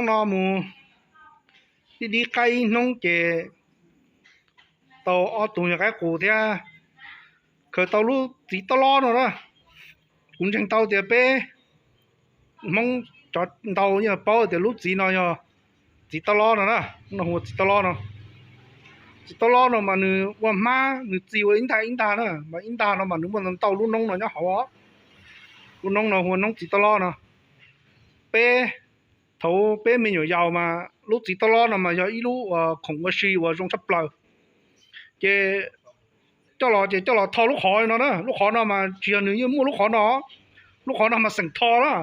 no mus ib dib qaib ib hnub ces tau ob tug nyuag qaib qus thiab khaws tau lub txiv tob lob no na. Kuv ntseeg tau tias peb Hmoob cov ntau yeej paub tias lub txiv no yog txiv tob lob no na. No hu ua txiv tob lob no. Txiv tob lob no mas nws ua hmab nws txi ua ib ntag ib ntag na, mas ib ntag no mas nws muaj ntau lub noob no nyob hauv. Lub noob no hu ua noob txiv tob lob no. Peb, thaum peb me nyuam yaus mas lub txiv tob lob no mas yog ib lub uas khoom ua si uas zoo tshaj plaws. Ces coj los ces coj los tho lub qhov no na, lub qhov no mas tsis yog nws yeej muaj lub qhov no, lub qhov no mas xeem tho na,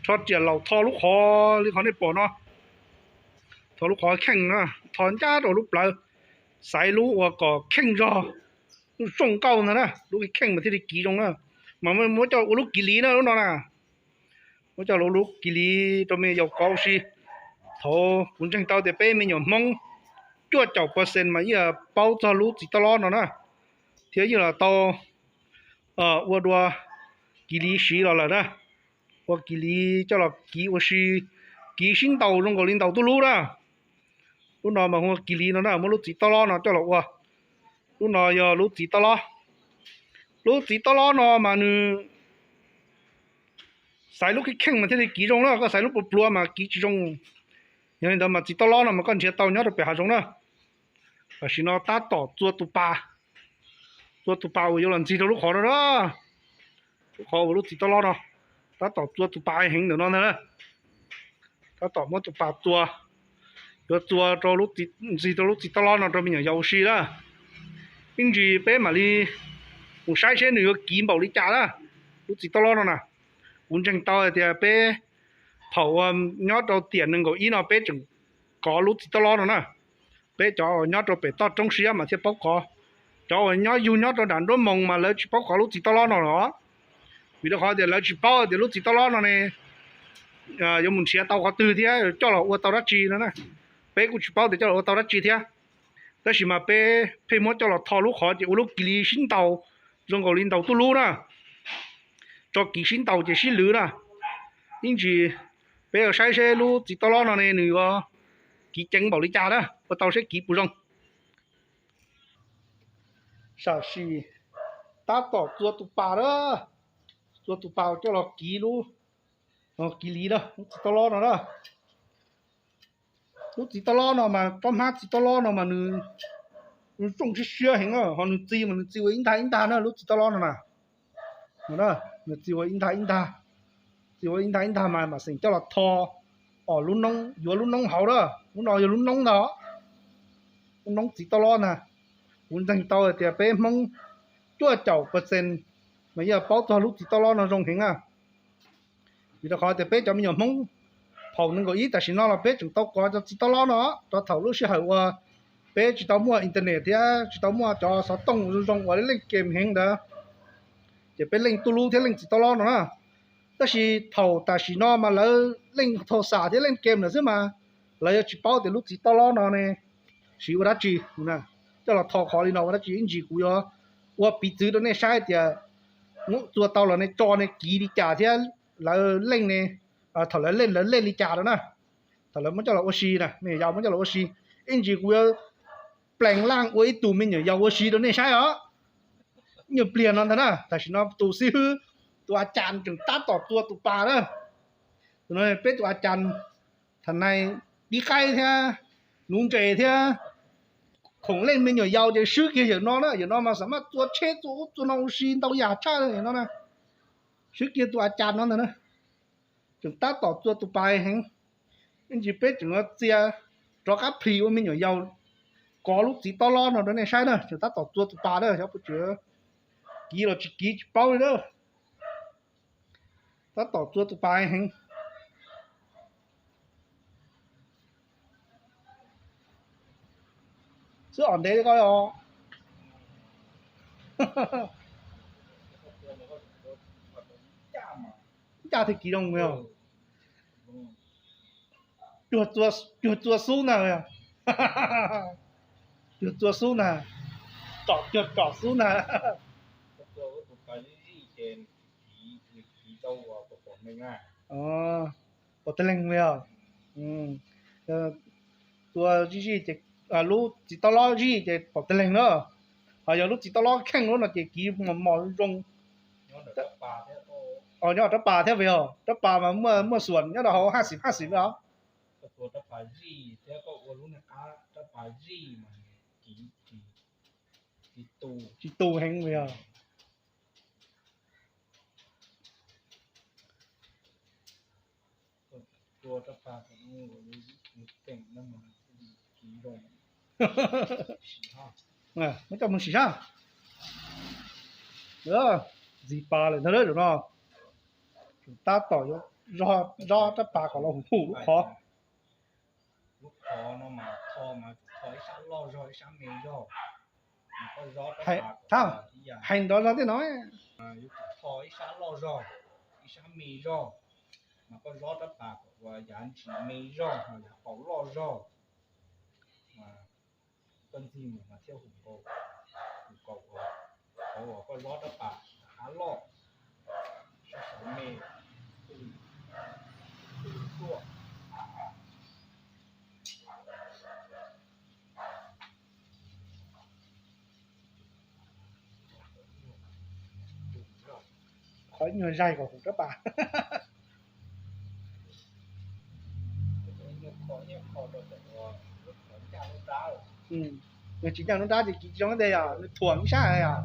tho riam laus tho lub qhov li qhov nej pom no, tho lub qhov kheej na, tho ncaj rau lub plawv, xaiv lub uas kom kheej zog, lub zoo nkauj ntag na, lub kheej mas thiaj li kiv zoo na, mas muab coj ua lub kiv liv na lub no na. Muab coj los ua lub kiv liv rau me nyuam yaus kov ua si. Thaum kuv ntseeg tau tias peb me nyuam Hmoob cuaj caum percent mas yeej paub txog lub txiv tob lob no na, thiab yeej los tau ua dua kiv liv siv los lawm na, ua kiv liv coj los kiv ua si, kiv sib ntaus zoo nkaus li ntaus tub lub na. Lub no mas hu ua kiv liv no na, muab lub txiv tob lob no coj los ua. Lub no yog lub txiv tob lob. Lub txiv tob lob no mas nws xaiv lub kheej kheej mas thiaj li kiv zoo na, koj xaiv lub pluav pluav mas kiv tsis zoo. Yog li ntawd mas txiv tob lob no mas koj nrhiav tau nyob rau pem hav zoov na. Tam sim no tab tom txua tus pas, txua tus pas uas yuav los ntxig rau lub qhov no na. Lub qhov uas lub txiv tob lob no, tab tom txua tus pas heev ntawm no ntag na. Tab tom muab tus pas txua, yuav txua rau, ntxig rau lub txiv tob lob no rau me nyuam yaus ua si na. Ib ntsis peb mam li mus saib seb nws yuav kiv npaum li cas na, lub txiv tob lob no na. Kuv ntseeg tau hais tias peb thaum uas nyob rau tiam nees nkaum ib no peb tseem kov lub txiv tob lob no na. Peb cov uas nyob rau pem toj roob siab mas thiaj paub kov. Cov uas nyob yug nyob rau nram nruab moos mas lawv tsis paub kov lub txiv tob lob no los. Vim rau qhov tias lawv tsis paub tias lub txiv tob lob no ne yuav mus nrhiav tau qhov twg thiab coj los ua tau dab tsi no na. Peb kuj tsis paub tias coj los ua tau dab tsi thiab. Tab sis mas peb pheej muab coj los tho lub qhov ces ua lub kiv liv sib ntaus zoo nkaus li ntaus tub lub na. Tso kiv sib ntaus ces sib lwv na. Ib ntsis peb yuav saib seb lub txiv tob lob no ne nws yuav kiv ceev npaum li cas na, ua tau seb kiv puas zoo. Sam sim tab tom txua tus pas na, txua tus pas coj los kiv lub, kiv liv na, lub txiv tob lob no na. Lub txiv tob lob no mas, tsob hmab txiv tob lob no mas nws zoo siab siab heev, ho nws txi mas nws txi ua ib ntag ib ntag na, lub txiv tob lob no na. Nws txi ua ib ntag ib ntag, txi ua ib ntag ib ntag mas mam xeem coj los tho os lub noob, yuav lub noob hauv na. Lub no yog lub noob ntag, lub noob txiv tob lob ntag. Kuv ntseeg tau hais tias peb Hmoob cuaj caum percent mas yeej paub txog lub txiv tob lob no zoo heev na. Vim rau qhov tias peb cov me nyuam Hmoob thaum nees nkaum ib tam sim no los peb tseem tau kov cov txiv tob lob no, rau thaum lub sij hawm uas peb tsis tau muaj internet thiab tsis tau muaj cov xov tooj zoo zoo uas leej kem heev ntawd, ces peb leej tub lub thiab leej txiv tob lob no na. Tab sis thaum tam sim no mas lawv leej thau xam thiab leej kem lawm xwb mas lawv yuav tsis paub tias lub txiv tob lob no ne siv ua dab tsi, coj los tho qhov li no ua dab tsi. Ib ntsis kuv yuav ua piv txwv rau nej saib tias txua tau los ne tso ne kiv li cas thiab lawv leej ne, thaum lawv leej lawv leej li cas rau na. Thaum lawv muab coj los ua si na, me nyuam yaus muab coj los ua si, ib ntsis kuv yuav plees laj ua ib tug me nyuam yaus ua si rau nej saib os. Nyuag pliag no ntag na, tam sim no tus xib hwb, tus a cas tseem tab tom txua tus pas na. Peb tus a cas tham nais dib qaib thiab nuv ntses thiab khoom leej me nyuam yaus ces swb kiag yawm no na. Yawm no mas xam maj txua tsheb txua ub txua no ua si ntau yam tshaj yawm no na. Swb kiag tus a cas no ntag na, tseem tab tom txua tus pas heev. Ib ntsis peb tseem yuav txia rov qab plis ua me nyuam yaus kov lub txiv tob lob no rau nej saib na. Tseem tab tom txua tus pas na, xyov puas tseem kiv los tsis kiv tsis paub li na. Tab tom txua tus pas heev. Xwb os, ntev li koj os. Ncaj thiaj kiv zoo yog. Cuag txua xub ntag, cuag txua xub ntag, tsom cuag tsom xub ntag. Pom tag leeg li os. Tua zij zij ces, lub txiv taub lob zij ces pom tag leeg na. Ho yog lub txiv taub lob kheej lub no ces kiv mos mos zoo. Nyob rab pas thiab, yog rab pas mas muaj xuas nyob rau hauv haj xim haj xim os. Tsis tu heev yog. Muab coj mus sim sab. Ntxig pas lawm ntag lawm no. Tab tom yuav zog rab pas kom los hum hum lub qhov. Lub qhov no mas tho mas tho ib sab loj zog ib sab me zog. Mas koj zob rab pas kom ua ib yam, hais nrov zog thiab no. Yuav tsum tho ib sab loj zog ib sab me zog, mas koj zob rab pas kom ua yav ntsis me zog ho yav paus loj zog. Mas koj ntxig mus mas thiaj hum nkaus, hum nkaus ua, ua koj zob rab pas hav loj, sab saud me, thiaj li tuaj. Qhov ib nyuag zaig kom hum rab pas. Nws tsis ncaj lub nrab ces kiv tsis zoo ntej yog nws thuam ib sab yog.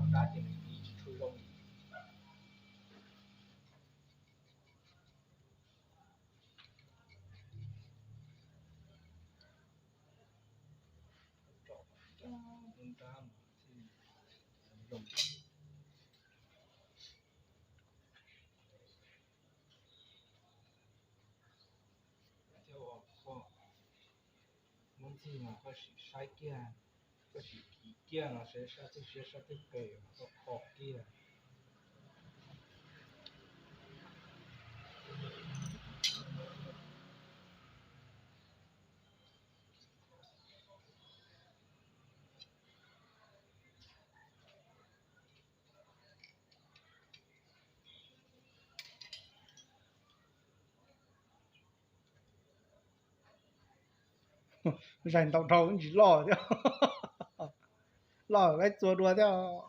Muab ntxig mas koj sim saib kiag, koj sim kiv kiag no seb sab twg siab sab twg qes mas koj kho kiag. Zaig ntau dhau ntsis loj thiab. Loj laib txua dua thiab.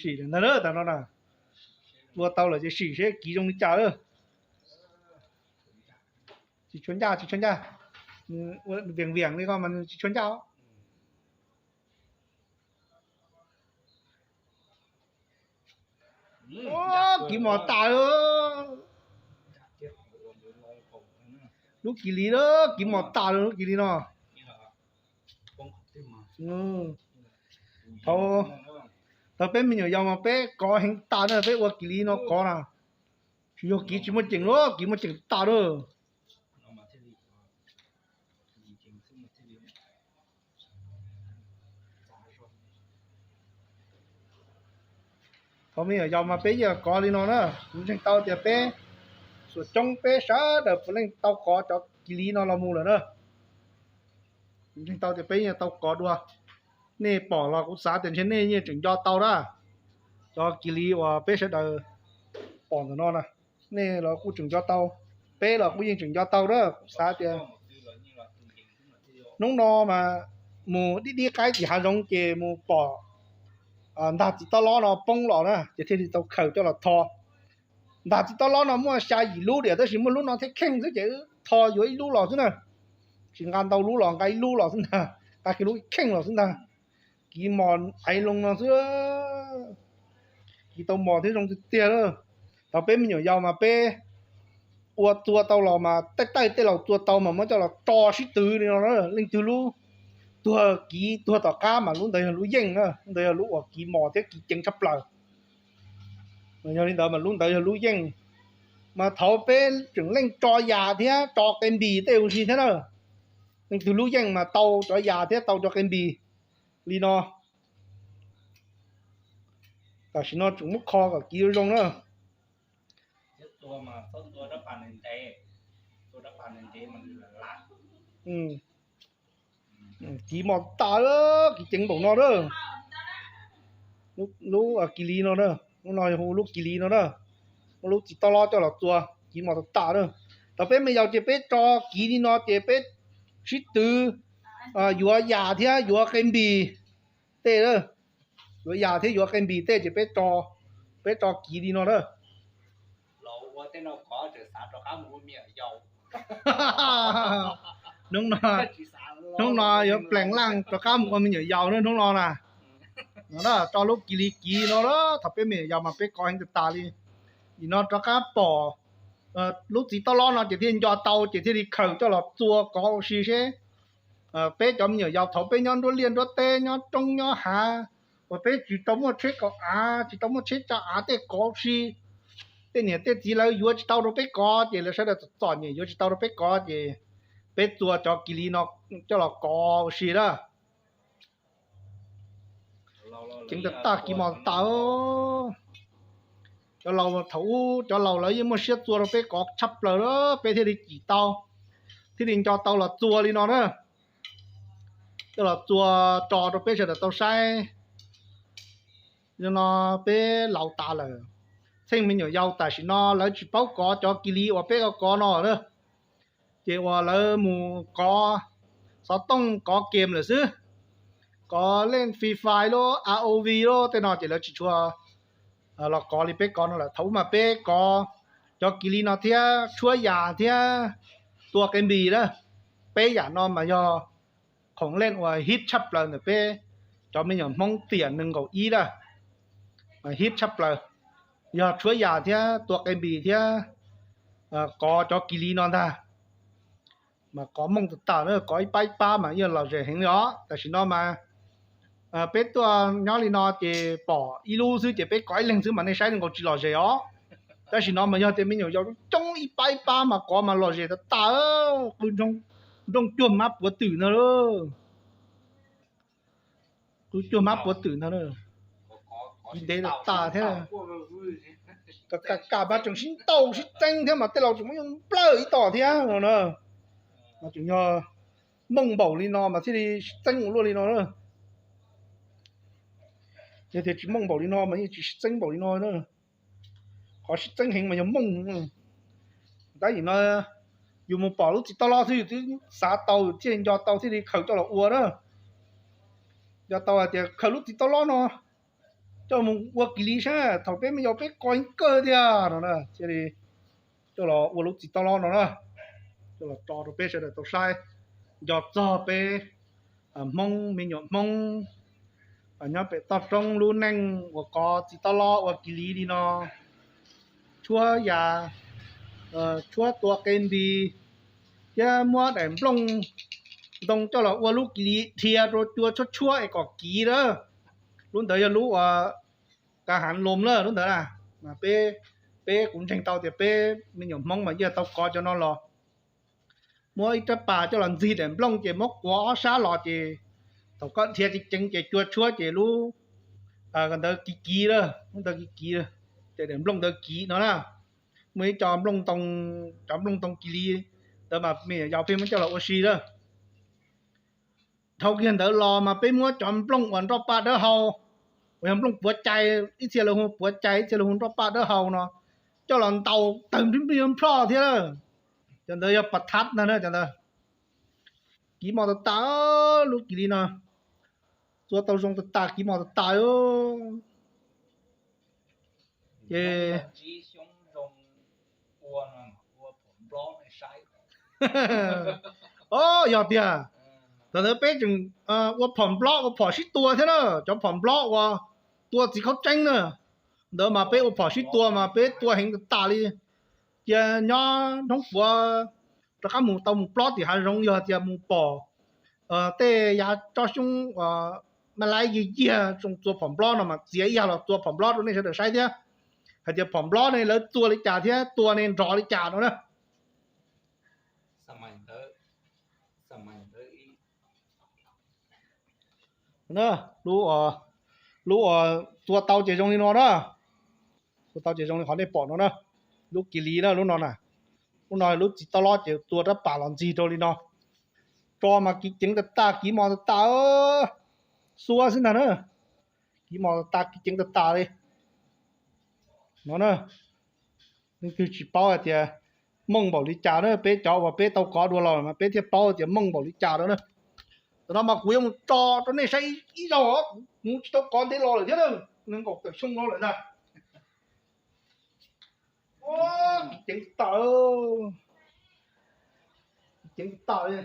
Sim ntag lawm tas no na. Tua tau lawm ces sim seb kiv zoo li cas lawm. Tsis tshua ncaj, tsis tshua ncaj. Vias vias li ko mas tsis tshua ncaj. Kiv mos tas lawm. Lub kis li lawm, kiv mos tas lawm lub kis li no. Thaum peb me nyuam yaus mas peb kov heev tas na, peb ua kis li no kov na. Tsis yog kiv tsis muaj ceem lawm, kiv muaj ceem tas lawm. Thaum me nyuam yaus mas peb yeej kov li no na. Kuv ntseeg tau tias peb xuam coob peb sawv daws puav leej tau kov cov kis li no los mus lawm na. Kuv ntseeg tau tias peb yeej tau kov dua. Nej pom los kuv xav tias ntshe nej yeej tseem nco tau na. Cov kis li uas peb sawv daws pom ntawm no na, nej los kuj tseem nco tau, peb los kuj yeej tseem nco tau na. Kuv xav tias hnub no mas mus dib dib qaib tim hav zoov ces mus pom ntag txiv tob lob no poob los na ces thiaj li tau khaws coj los tho. Ntag txiv tob lob no muaj xya yim lub diam tab sis muaj lub no thiab kheej xwb ces wb tho yuav ib lub los xwb na. Tsis nqa ntau lub los, nqa ib lub los xwb ntag, nqa kiag lub kheej los xwb ntag. Kiv mos aiv loo no xwb. Kiv tau mos thiab zoo tiag tiag lawm. Thaum peb me nyuam yaus mas peb ua txua tau los mas taij taij tej laus txua tau mas muab coj los tso sib twv li no. Leej twg lub tuag kiv tuag tom qab mas lub ntawd yog lub yeej na, lub ntawd yog lub uas kiv mos thiab kiv ceev tshaj plaws. Yog li ntawd mas lub ntawd yog lub yeej. Mas thaum peb tseem leej tso yas thiab tso qe npis tej ua si thiab na. Leej twg lub yeej mas tau cov yas thiab tau cov qe npis li no. Tam sim no tseem muab kho kom kiv zoo na. Kiv mos tas, kiv ceev npaum no na. Lub kiv li no na. Hnub no hu lub kiv li no na, muab lub txiv tob lob coj los txua kiv mos tas tas na. Thaum peb me yaus ces peb tso kiv li no ces peb sib twv yuav yas thiab yuav qe npis tej, yuav yas thiab yuav qe npis tej ces peb, peb tso kiv li no na. Hnub no yuav plees laj rov qab mus ua me nyuam yaus na hnub no na. No tso lub kiv li kiv no, thaum peb me nyuam yaus mas peb kov heev tas tas li. Nim no rov qab pom lub txiv tob lob no ces thiaj nco tau ces thiaj li khaws coj los txua kov ua si seb peb cov me nyuam yaus thaum peb nyob nruab liaj nruab teb nyob roob nyob hav uas peb tsis tau muaj tsheb kaum av tsis tau muaj tsheb tsa av tej kov ua si, tej niam tej txiv lawv yuav tsis tau rau peb kov ces lawv sawv daws txom txom nyem yuav tsis tau rau peb kov ces peb txua cov kiv li no coj los kov ua si lawm. Ceev tas tas kiv mos tas tas. Cov laus thaum ub cov laus lawv yeej muaj siab txua rau peb kov tshaj plaws lawm peb thiaj li cim tau, thiaj li nco tau los txua li no na. Coj los txua tso rau peb sawv daws tau saib. Yog no peb laus tas lawm, txheej me nyuam yaus tam sim no lawv tsis paub kov cov kiv li uas peb kov kov no na. Ces uas lawv mus kov xov tooj kov game lawm xwb, kov len Free Fire lub R O V lub tej no ces lawv tsis tshua los kov li peb kov no lawm. Thaum ub mas peb kov cov kiv li no thiab tshuab yas thiab tua qe npis na. Peb yam no mas yog khoom len uas hit tshaj plaws ntawm peb cov me nyuam Hmoob tiam nees nkaum ib na, hit tshaj plaws yog tshuab yas thiab tua qe npis thiab kov cov kiv li no ntag. Mas kov mooj tas tas na, kov ib pab ib pab mas yeej lom zem heev li os. Tam sim no mas peb tuaj nyob li no ces pom ib lub xwb ces peb kov ib leeg xwb mas nej saib zoo nkaus tsis lom zem os. Tam sim no mas yog tias me nyuam yaus coob ib pab ib pab mas kov mas lom zem tas tas, qw nrooj cuag mab puav twm ntag lauj. Qw cuag mab puav twm ntag na. Kiv ntev tas tas thiab. Kam mas tseem sib ntaus sib txeeb thiab mas tej laus tseem muab nplawj ib tom thiab no na. Mas tseem yog mooj npaum li no mas thiaj li sib txeeb ua luaj li no na. Yog tias tsis mooj npaum li no mas yeej tsis sib txeeb npaum li no na. Qhov sib txeeb heev mas yog mooj. Tab nim no yus mus pom lub txiv tob lob xwb yus twb xav tau yus thiaj nco tau thiaj li khaws coj los ua na. Nco tau hais tias khaws lub txiv tob lob no coj mus ua kiv li saib thaum peb me nyuam peb kov kawg tiag no na. Thiaj li coj los ua lub txiv tob lob no na, coj los tso rau peb sawv daws tau saib, nco txog peb Hmoob me nyuam Hmoob nyob pem toj roob lub neej uas kov txiv tob lob ua kiv li li no, tshuab yas, tshuab tua qe npis, thiab muab daim nplooj ntoo coj los ua lub kiv li dhia rau cua tshuab tshuab es kom kiv lawm. Lub ntawd yog lub uas kav hav loos lawm lub ntawd na. Mas peb, peb kuv ntseeg tau tias peb me nyuam Hmoob mas yeej tau kov cov no los. Muab ib rab pas coj los ntxig daim nplooj ces muab quav ob sab los ces thaum koj dhia ceev ceev ces cua tshuab ces lub ntawd kiv kiv lawm, lub ntawd kiv kiv, ces daim nplooj ntawd kiv no na. Muaj ib co nplooj ntoo, cov nplooj ntoo kiv li ntawd mas me nyuam yaus pheej muab coj los ua si lawm. Dhau kiag ntawd los mas peb muab cov nplooj uas nroj paj dawb hau, uas yog nplooj puav cai, ib txhia lawv hu puav cai ib txhia lawv hu nroj paj dawb hau no coj los ntaus tawg nplij nplij nploj thiab lawm. Cov ntawd yog pas thab ntag na cov ntawd. Kiv mos tas tas, lub kiv li no txua tau zoo tas tas kiv mos tas tas. Ces o, yog tiag, thaum ntawd peb tseem ua phom nplob ua phom sib tua thiab na, cov phom nplob uas tua txiv khaub tseeb na. Ntawd mas peb ua phom sib tua mas peb tua heev tas tas li. Cia nyob hnub puav rov qab mus tau mus plob tim hav zoov yog tias mus pom tej yav tsob xyoob uas maj laib yiag yiag zoo txua phom nplob no mas txiav ib yag los txua phom nplob rau nej sawv daws saib thiab, hais tias phom nplob ne lawv txua li cas thiab tua ne nrov li cas no na. Lub, lub uas txua tau ces zoo li no na. Txua tau ces zoo li qhov nej pom no na. Lub kiv li na lub no na. Lub no lub txiv tob lob ces txua rab pas los ntxig rau li no. Tso mas kiv ceev tas tas kiv mos tas tas, xuab xwb ntag na. Kiv mos tas tas kiv ceev tas tas li. No na, leej twg tsis paub hais tias meej npaum li cas na, peb cov uas peb tau kov dua los mas peb thiaj paub tias meej npaum li cas no na. Tam no mas kuv yuav mus tso rau nej saib ib zaug, kuv tsis tau kov ntev los lawm thiab na, nees nkaum tawm xyoo no lawm ntag. Kiv ceev tawm, kiv ceev tawm,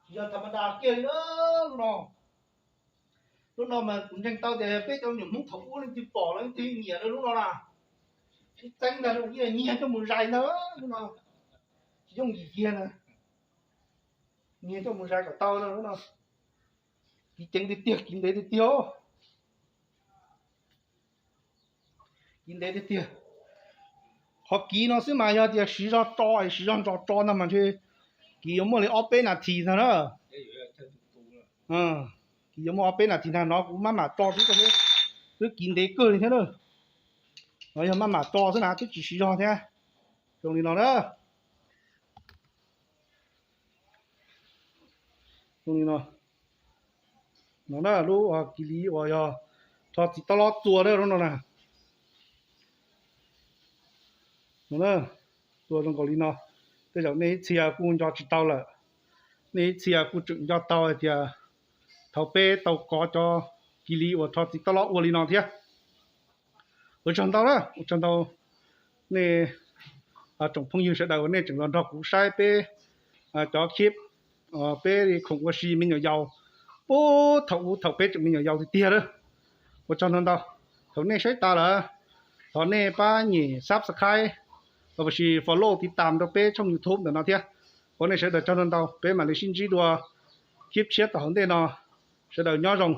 tsis yog tham ma das kiag li na. Lub no, lub no mas kuv ntseeg tau tias peb cov me nyuam Hmoob thaum ub leej twg pom leej twg nyiam lub no na. Txeeb ntag, nyiag coj mus zais ntag lub no, tsis yooj yim kiag na. Nyiag coj mus zais kom tau na lub no. Kiv ceev tiag tiag, kiv ntev tiag tiag. Kiv ntev tiag tiag. Qhov kiv no xwb mas yog tias siv zog tso, siv zog ntsos tso ntag mas ntshe kiv yuav muaj li ob peb nas this ntag na. Kiv yuav muaj ob peb nas this ntag no, kuv maj mam tso xwb, twb kiv ntev kawg li thiab na. No yog maj mam tso xwb na, twb tsis siv zog thiab. Zoo li no na. Zoo li no. No na, lub kiv li uas yog rho txiv taub lob txua na, lub no na. No na, txua zoo nkaus li no. Tej zaum nej ib txhia kuj nco tsis tau lawm, nej ib txhia kuj tseem nco tau hais tias thaum peb tau kov cov kiv li uas rho txiv taub lob ua li no thiab. Ua tsaug ntau na, ua tsaug ntau nej tsoom phooj ywg sawv daws uas nej tseem los nrog kuv saib peb cov clip, peb li khoom ua si me nyuam yaus, puag thaum ub thaum peb tseem me nyuam yaus tiag tiag lawm. Ua tsaug ntau ntau. Thaum nej saib tas lawm, thov nej pab nyem subscribe los sis follow, tiv tam rau peb tshooj YouTube ntawm no thiab. Ua nej sawv daws tsaug ntau ntau, peb mam li sib ntsib dua clip tshiab tom hauv ntej no. Sawv daws nyob zoo.